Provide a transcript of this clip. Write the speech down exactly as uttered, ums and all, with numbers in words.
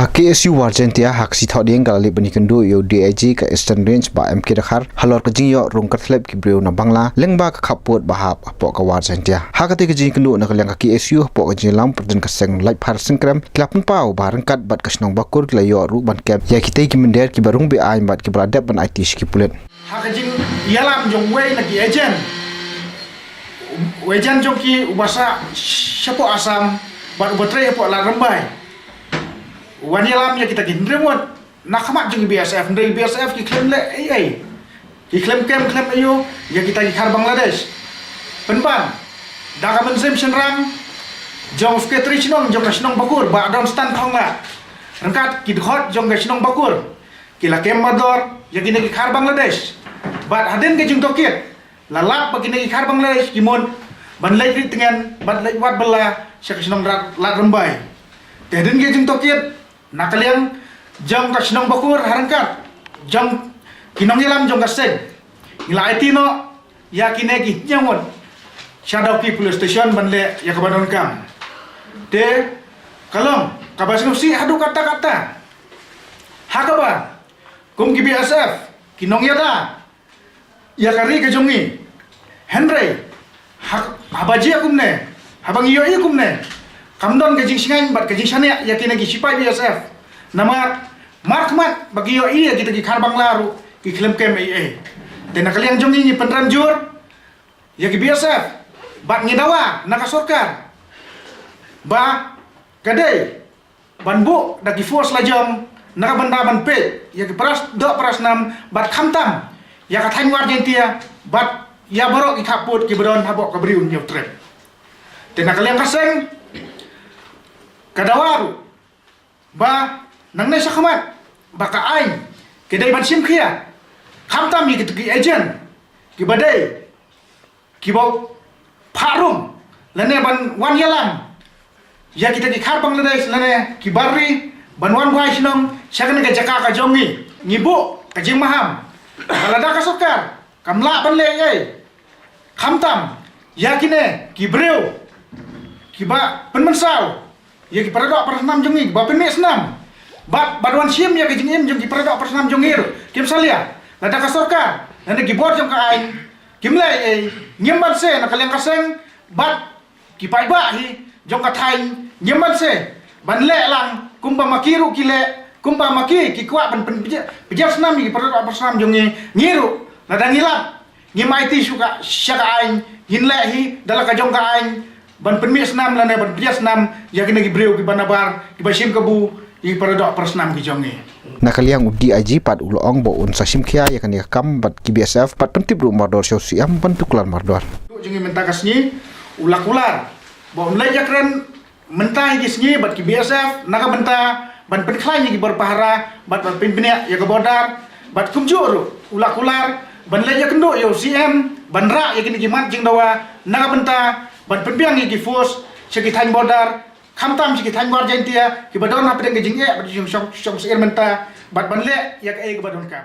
Ka K S U War Jaintia ha ka sngi Thohdieng ka la leit ban ïakynduh ïa u D I G ka Eastern Range Bah M K Dkhar halor ka jingïoh rung kyrthlep ki briew na Bangla lyngba ka khappud ba hap hapoh ka War Jaintia. Ha katei ka jingïakynduh na ka liang ka K S U hapoh ka jingïalam pyrden ka seng Laitphar Syngkrem ki la pynpaw ba ryngkat bad ka shnong Bakur ki la ïoh ruh ban kem ïa kitei ki mynder kiba rung be-aiñ bad kiba la dep ban aiti sha ki pulit. Ha ka jingïalam jong uwei na ki agent, u agent jong ki uba sah shapoh Assam bad uba trei hapoh Lad Rymbai, u wan ïalam ïa kita ki hynriew ngut na khmat jong ki B S F, hynrei ki B S F ki khlem leh ei ei, ki khlem kem khlem aiu ïa kita ki khar Bangladesh. Pynban da ka mynsiem shynrang jong u Secretary Shnong jong ka shnong Bakur, Bah Donstan Thonglad, ryngkat ki dkhot jong ka shnong Bakur ki la kem mardor ïa kine ki khar Bangladesh. Bad hadien ka jingtohkit la lap ba kine ki khar Bangladesh ki mut ban leit ri tngen bad leit wad bylla sha ka shnong Lad, Lad Rymbai. Te hadien ka jingtohkit na ka liang jong ka shnong Bakur ha ryngkat jong ki nongïalam jong ka seng ngi la aiti noh ïa kine ki hynñiew ngut sha Dawki Police Station ban leh ïa kaba donkam. Te ka long kaba sngewsih haduh katta katta ha kaba kum ki B S F ki nongïada ïa ka ri ka jong ngi. Hynrei ha, haba jia kumne, haba ngi ïohi kumne, kam don ka jingshngaiñ bad ka jingshaniah ïa kine ki shipai B S F. Namar markhmat ba ki ïohi ïa kita ki khar Bangla ruh ki khlem kem ei ei. Te na ka liang jong ngi ngi pynrem jur ïa ki B S F bad ngi dawa na ka sorkar ba ka dei ban buh da ki force la jong na ka bynta ban peit ïa ki para doh para snam bad khamtam ïa ka thaiñ War Jaintia bad ïa baroh ki khappud kiba don hapoh ka Bri u Hynñiewtrep. Te na ka liang ka seng ka dawa ruh ba nangne shakhmat ba ka aiñ ka dei ban shim khia khamtam ïa ki, ki agent kiba dei kiba phah rung lane ban wan ïalam ïa kita ki khar Bangladesh lane ki bar ri ban wan buhai shnong sha kane ka jaka ka jong ngi. Ngi buh ka jingmaham ba lada ka sorkar kam lah ban leh ei ei khamtam ïa kine ki briew kiba pynmynsaw ïa ki para doh para snam jong ngi kiba pynmih snam bad ban wan shim ïa ka jingim jong ki para doh para snam jong ngi ruh kim salia. Lada ka sorkar lane ki bor jong ka aiñ kim leh ei ei, ngim banse na ka liang ka seng bad ki paidbah hi jong ka thaiñ ngim banse ban leh lang kumba ma ki ruh ki leh, kumba ma ki ki kwah ban pynpjah, pynpjah snam ïa ki para doh para snam jong ngi. Ngi ruh lada ngi lap ngim aiti shuh ka sha ka aiñ, ngin leh hi da la ka jong ka aiñ ban pynmih snam lane ban pynpjah snam ïa kine ki briew kiba nabar kiba shim kabu ïa ki para doh para snam ki jong ngi. Na ka liang u D I G pat u la ong ba un sa shim khia ïa kane ka kam bad ki B S F bad pyntip ruh mardor sha u C M ban tuklar mardor. Jong ngi mynta ka sngi u la kular ba un leit ïakren mynta ïa ki sngi bad ki B S F na ka bynta ban pynkhlaiñ ïa ki bor pahara bad ban pynbniah ïa ka border bad kumjuh ruh u la kular ban leit ïakynduh ïa u C M ban rah ïa kine ki mat jingdawa na ka bynta ban pynbiang ïa ki force sha ki thaiñ border khamtam sha ki thaiñ War Jaintia kiba don hapdeng ka jingeh bad jingshong, shong syier mynta bad ban leh ïa kaei kaba donkam.